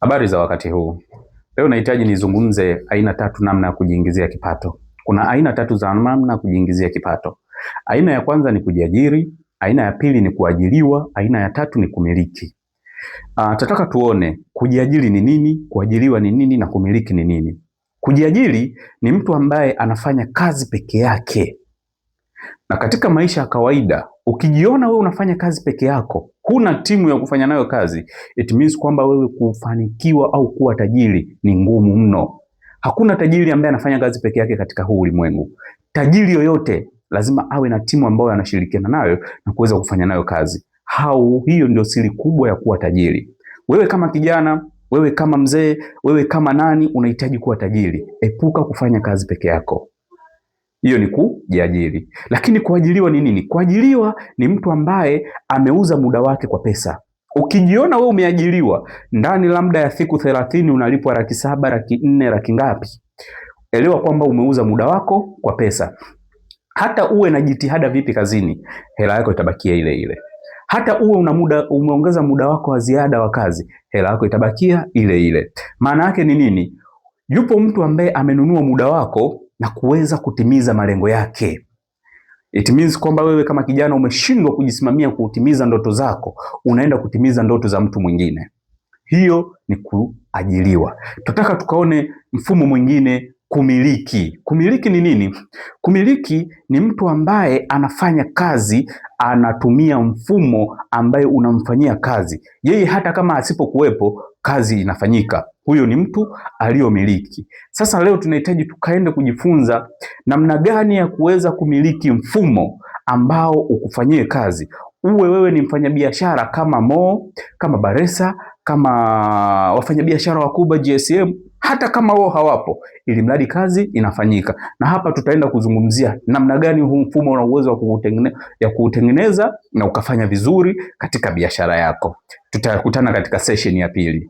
Habari za wakati huu. Leo nahitaji nizungumze aina tatu namna ya kujiingizia kipato. Kuna aina tatu za namna ya kujiingizia kipato. Aina ya kwanza ni kujiajiri, aina ya pili ni kuajiriwa, aina ya tatu ni kumiliki. Tataka tuone kujiajiri ni nini, kuajiriwa ni nini na kumiliki ni nini. Kujiajiri ni mtu ambaye anafanya kazi peke yake. Na katika maisha ya kawaida, ukijiona wewe unafanya kazi peke yako, huna timu ya kufanya nayo kazi, it means kwamba wewe kufanikiwa au kuwa tajiri ni ngumu mno. Hakuna tajiri ambaye anafanya kazi peke yake katika huu ulimwengu. Tajiri yoyote lazima awe na timu ambayo anashirikiana nayo na kuweza kufanya nayo kazi. Hau, hiyo ndio siri kubwa ya kuwa tajiri. Wewe kama kijana, wewe kama mzee, wewe kama nani, unahitaji kuwa tajiri. Epuka kufanya kazi peke yako. Hiyo ni kujiajiri. Lakini kuajiriwa ni nini? Kuajiriwa ni mtu ambaye ameuza muda wake kwa pesa. Ukijiona wewe umeajiriwa ndani labda ya siku 30 unalipwa 700,000, 400,000, laki ngapi, elewa kwamba umeuza muda wako kwa pesa. Hata uwe na jitihada vipi kazini, hela yako itabakia ile ile. Hata uwe una muda, umeongeza muda wako wa ziada wa kazi, hela yako itabakia ile ile. Maana yake ni nini? Yupo mtu ambaye amenunua muda wako na kuweza kutimiza malengo yake. It means kwamba wewe kama kijana umeshindwa kujisimamia kutimiza ndoto zako, unaenda kutimiza ndoto za mtu mwingine. Hiyo ni kuajiriwa. Tunataka tukaone mfumo mwingine, kumiliki. Kumiliki ni nini? Kumiliki ni mtu ambaye anafanya kazi, anatumia mfumo ambaye unamfanyia kazi yeye, hata kama asipokuwepo kazi inafanyika. Huyo ni mtu aliyomiliki. Sasa leo tunahitaji tukaende kujifunza namna gani ya kuweza kumiliki mfumo ambao ukufanyie kazi. Uwe wewe ni mfanyabiashara kama Mo, kama Baresa, kama wafanyabiashara wakubwa GSM, hata kama wao hawapo, ili mradi kazi inafanyika. Na hapa tutaenda kuzungumzia namna gani huu mfumo una uwezo wa kuutengeneza na ukafanya vizuri katika biashara yako. Tutakutana katika session ya pili.